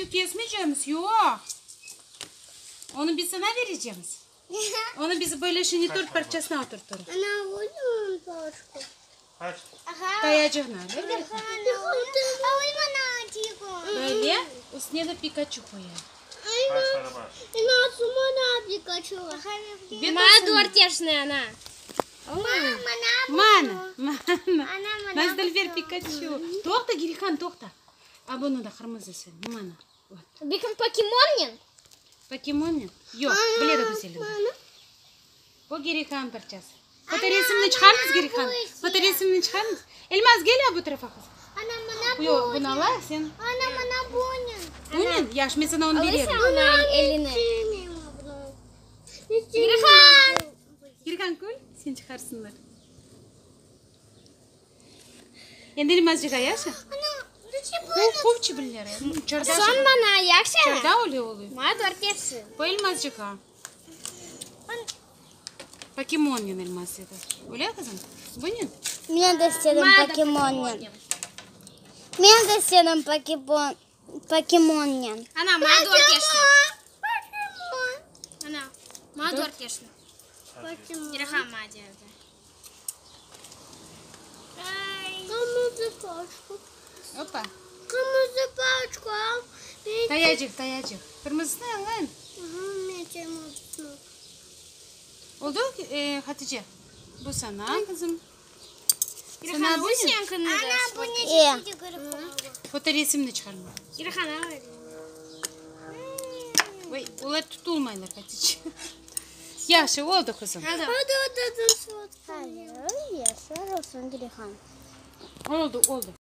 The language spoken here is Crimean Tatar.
Onı kesmeycemiz, yoq. Onı biz sana verecemiz. Onı biz böyle şimdi tort parçasına oturtırıq. Tayacığına, öyle Böyle üstüne de Pikaçu qoyayıq. Mana, mana. Nasıl ver Pikaçu. Toqta, Girihan, toqta. A bunı da qırmızısı. Mana. Bekim pokemonnen? Pokemonnen? Yoq, bile de güzelim. Bu Girihan parçası. Fotoresimni çıqarmız, Girihan? Fotoresimni çıqarmız? Elmaz, gel a bu tarafa qızım. Yoq, bunı ala sen. Bunen? Yaş, men sana onı bererim. Girihan! Girihan, kül, sen çıqarsınlar. Endi Elmazcığa yaşı? Quv çibinleri. Soñ bana yahşı. Çarda öyle oluyor. Maña dört yahşı. Bu Elmazcığa. Pokemonnen Elmaz dedi. Öyle qızım? Bunen? Men de istedim pokemonnen. Men de istedim pokemon, pokemonnen. Ana, maña dört yahşı. Ana, maña dört yahşı. Girihan maña dedi. Qırmızı paçka. Opa. Qırmızı paçka. Tayacıq, tayacıq. Qırmızısını alayım. Oldu, Hatice? Bu sana, qızım. Sana bu ne? Fotoresimni çıqarma. Vay, olar tutulmaylar, Hatice. Yahşı, oldu, qızım. Hayır, olsun, Girihan. Oldu, oldu.